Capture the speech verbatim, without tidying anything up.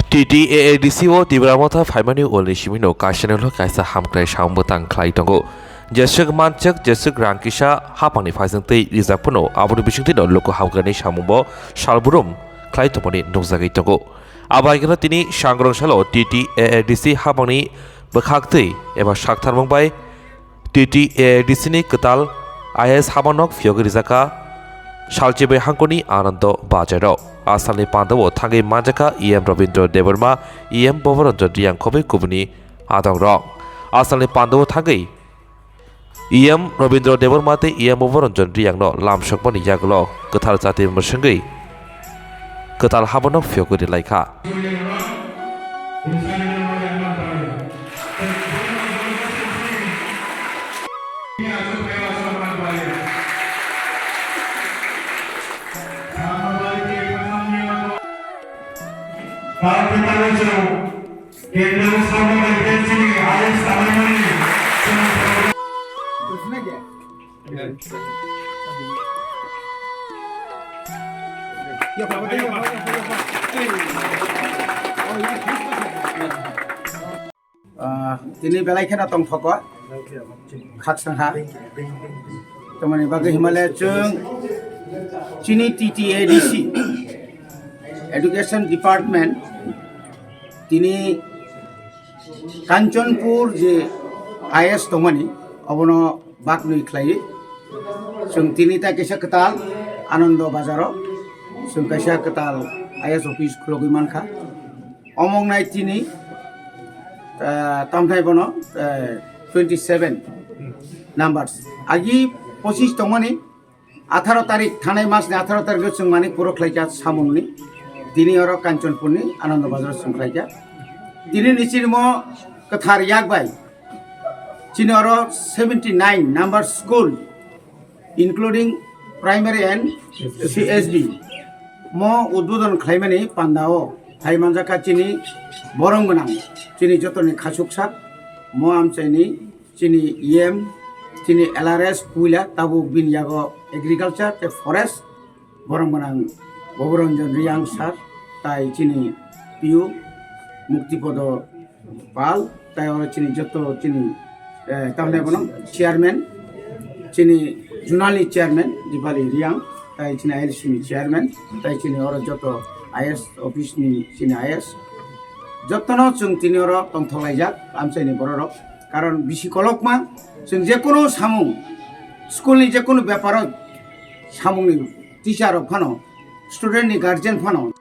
T T A A D C o Tipra Motha phaimani ulni simino kaisano kaisa hamkrai samung bwtang khlai tongo. Jeswk manchak, jeswk rang kisa hapangni phaising tei rijak phano aboni bisingtwino luku hamkrani samungbo salbrum khlai tongmani nukjagwi tongo. Abaikeno tini sangrong salo T T A A D C hapangni bwkhaktwi eba saktharmung bai T T A A D C ni kwtal I A S habanok phiyogwi rijaka salchibai hangkoni Anando Bajairok. Asalni pandao thangwi manjakha E M Rabindra Debbarma, E M Boboranjan Riyang khobai kubuni adongrok. Asalni pandao thangwi E M Rabindra Debbarma tei E M Boboranjan Riyangno lamsokmani yagulo kwthar jati mwswngwi kwtal habanok phiyogwi ri laikha. Kendra Sabha Agency ni I A S Tamil Nadu. Ah, tini belai kheno tongthoko khakchangha. Tamoni bagwi himale chwng chini T T A D C Education Department tini Kanchanpur je I A S tongmani obono baknwi khlaiwi. Chwng tini tai kaisa kwtal Anando Bazaro chwng kaisa kwtal I A S office khulogwi mankha. Omong nai tini, ah, tamthai bono, ah, twenty seven numbers. Agi pochis tongmani atharo tarik, thanai mas ni atharo tarik o chwng mani puro khlaikha samungni. Tini oro Kanchanpur ni Anando Bazar o chwng khlaikha. Tini ni chini mo kwthar yak bai. Chini oro seventy nine number school, including primary and C S D. Mo udbodon khlaimani pandao hai manjakha chini borong gwnang, chini jotoni khachuksa, mo amchaini chini E M, chini L R S puila tabuk bini yago agriculture tei forest. Borok gwnang Boboranjan Riyang sir, tai chini P U Muktipodo Pal, tai oro chini joto chini, eh, tamni bono chairman, chini zonal ni chairman Dipali Riyang, tai chini I L C ni chairman, tai chini oro joto I A S office ni chini I A S. Jotono chwng tini oro tongthok laijak amchaini bororok. Karon bisi kolokma chwng jekunu samung, school ni jekunu beparo samungni teacher rok phano, student ni guardian phano.